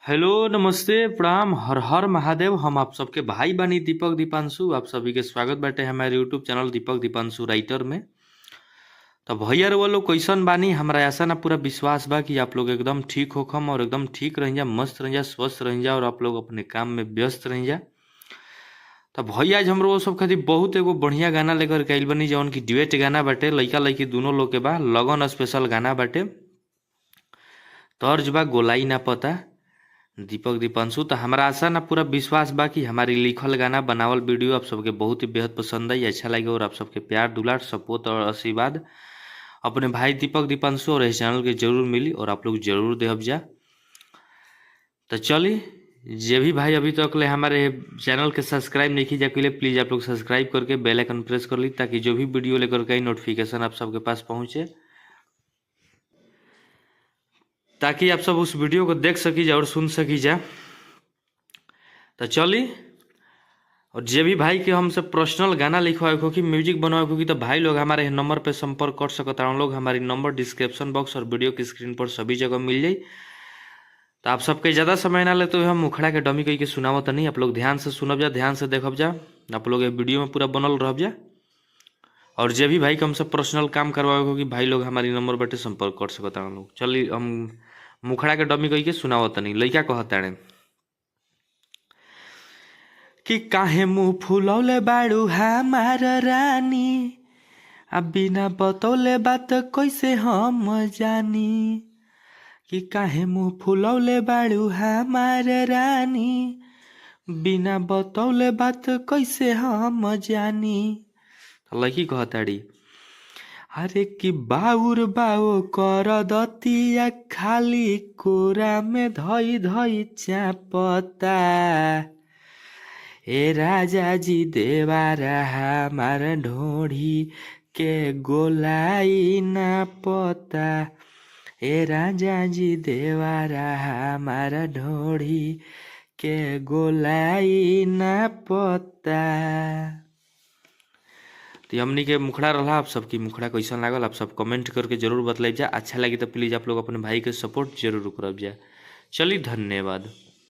Hello, नमस्ते, प्रणाम, हर हर महादेव। हम आप सबके भाई बानी दीपक दीपांशु। आप सभी के स्वागत बाटे हमारे YouTube channel Deepak Deepanshu writer में। तो भैया रउआ लोग कैसन बानी? हमरा ऐसा ना पूरा विश्वास बा कि आप लोग एकदम ठीक होखम और एकदम ठीक रही जा, मस्त रही जा, स्वस्थ रही जा और आप लोग अपने काम में व्यस्त रही जा। तो भैया आज हमरो सब खातिर बहुत एगो बढ़िया गाना लेकर के आइल बानी, जौन की ड्यूएट गाना बाटे, लइका लइकी दोनों लोग के बा, लगन स्पेशल गाना बाटे। तर्ज बा गोलाई ना पता, दीपक दीपांशु। तो हमारा आशा ना पूरा विश्वास बा कि हमारी लिखल गाना बनावल वीडियो आप सबके बहुत ही बेहद पसंद आई, अच्छा लगे और आप सबके प्यार दुलार सपोर्ट और आशीर्वाद अपने भाई दीपक दीपांशु और इस चैनल के जरूर मिली और आप लोग जरूर देहब जा। तो चली, जे भी भाई अभी तक ले हमारे चैनल के सब्सक्राइब नहीं किया के लिए प्लीज़ आप लोग सब्सक्राइब करके बेल आइकन प्रेस कर ली, ताकि जो भी वीडियो लेकर के आई नोटिफिकेशन आप सबके पास पहुँचे, ताकि आप सब उस वीडियो को देख सकी जा और सुन सकी जा। तो चली, और जे भी भाई के हमसे पर्सनल गाना लिखवाए हो कि म्यूजिक बनवाए हो कि तो भाई लोग हमारे नंबर पे संपर्क कर सकता हूँ। लोग हमारी नंबर डिस्क्रिप्शन बॉक्स और वीडियो की स्क्रीन पर सभी जगह मिल जाई। तो आप सबके ज़्यादा समय ना लेते हुए हम मुखड़ा के डमी कही के सुनावत नहीं, आप लोग ध्यान से सुनब जा, ध्यान से देखब जा, आप लोग ये वीडियो में पूरा बनल रहब जा। और जे भी भाई के हमसे पर्सनल काम करवाए हो कि भाई लोग हमारी नंबर बटे संपर्क कर सकता हूँ। लोग चलिए, हम मुखड़ा के डमी कही के सुनावत नहीं। लइका कहताड़े कि काहे मुँह फुलौले बाड़ू हमार रानी, आ बिना बतौले बात कैसे हम जानी। कि काहे मुँह फुलौले बाड़ू हमार रानी, बिना बतौले बात कैसे हम जानी। लड़की कहताड़ी, अरे कि बाउर बाउ कर दतिया खाली कोरा में धई धई चापता, ए राजा जी देवारा हमार ढोढ़ी के गोलाई ना पता, ए राजा जी देवारा हमार ढोढ़ी के गोलाई ना पता। तो हमनी के मुखड़ा रहा, आप सबकी मुखड़ा कैसन लागल आप सब कमेंट करके जरूर बतलाई जा। अच्छा लगी तो प्लीज़ आप लोग अपने भाई के सपोर्ट जरूर करब जा। चलिए, धन्यवाद।